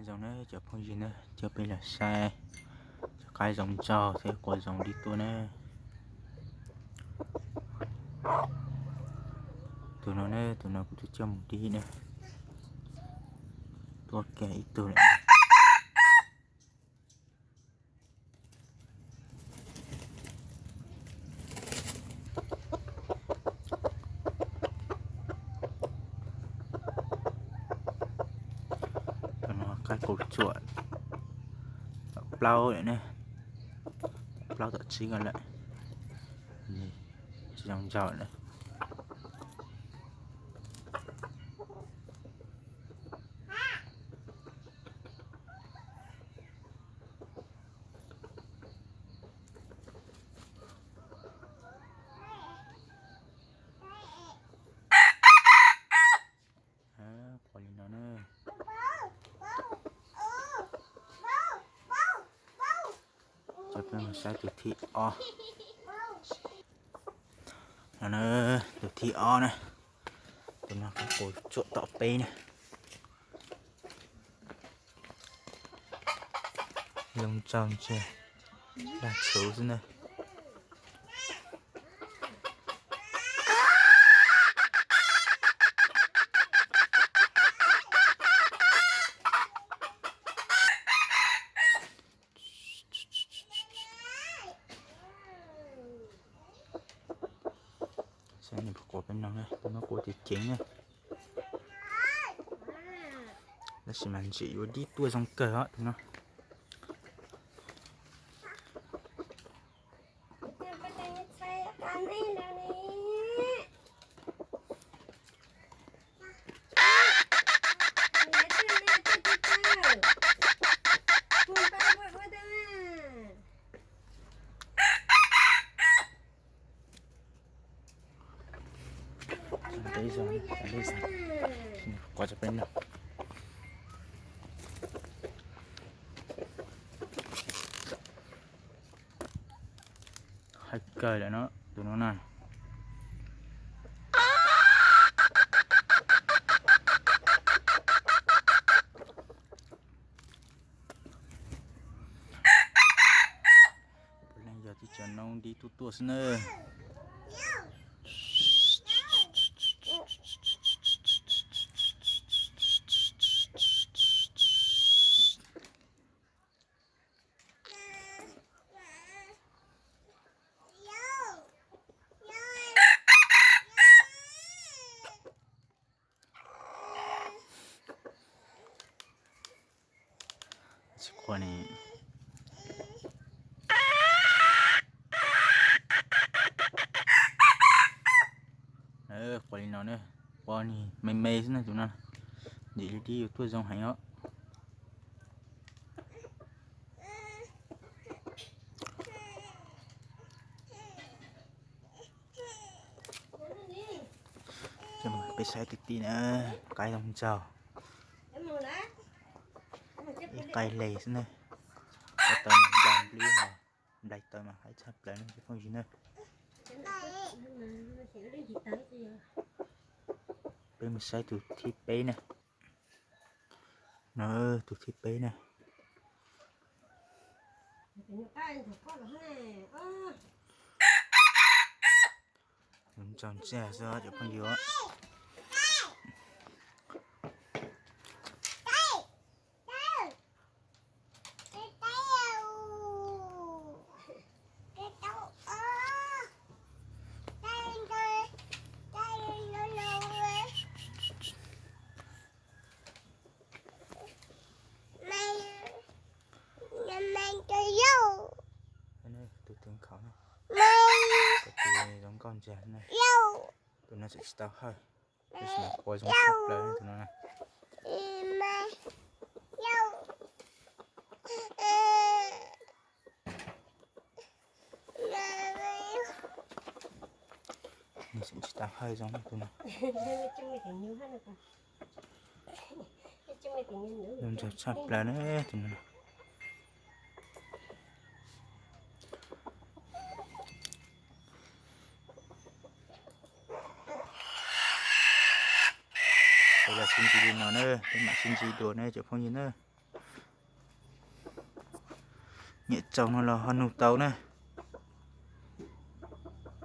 Zoo na cov phooj ywg na, coj peb los saib cov qaib zoo ntsaug thiab quav zoo dib tuaj na. Tus no na, tus no kuv twb coj mus dib na. Tuaj kiag ib tug lawm. Tus no qaib kaus tsuam tom plaub lawm ne, plaub tom tsib ko lawm, tsis zoo ntsaug na. Pom li no na. Coj peb mus saib tus thib ob. No na, tus thib ob na, tus no qaib kaus tsuam tom peb na. Zoo ntsaug ntsia, dag tshwv xwb na. Saib nws puas quav peb mloog na, tus no quav ceev ceev na. Tab sis mas ntsim yuav dib tuaj zoo kawg os tus no. Quav tso peb mloog. Hais kawg lawm no, tus no na. Puav leej yog tib co noob dib tuaj tuaj xwb na. Tsis quav ne. Quav li no na, quav ni me me xwb na tus no. Ntsim li dib yuav tuaj zoo heev os. Peb saib tus tim na, qaib zoo ntsaug. Ib qaib le xwb na. Qaib tawv mas nplai nplib hos, nplai tawv mas haib tshaj plaws na cov phooj ywg na. Peb mus saib tus thib peb na. No, tus thib peb na. Zoo ntsaug ntsia xwb cov phooj ywg. Tus twg nkhaus, tus zoo nkauj ntsia, tus no tseem tsis tau hawj, tab sis mas quav zoo tshaj plaws tus no na. Nws tseem tsis tau hawj zoo tus no. Zoo ntsag tshaj plaws na tus no. Peb los sib ntsib li no na, peb mam sib ntsib dua na cov phooj ywg na. Nyem tsaus no los ho nug tau na.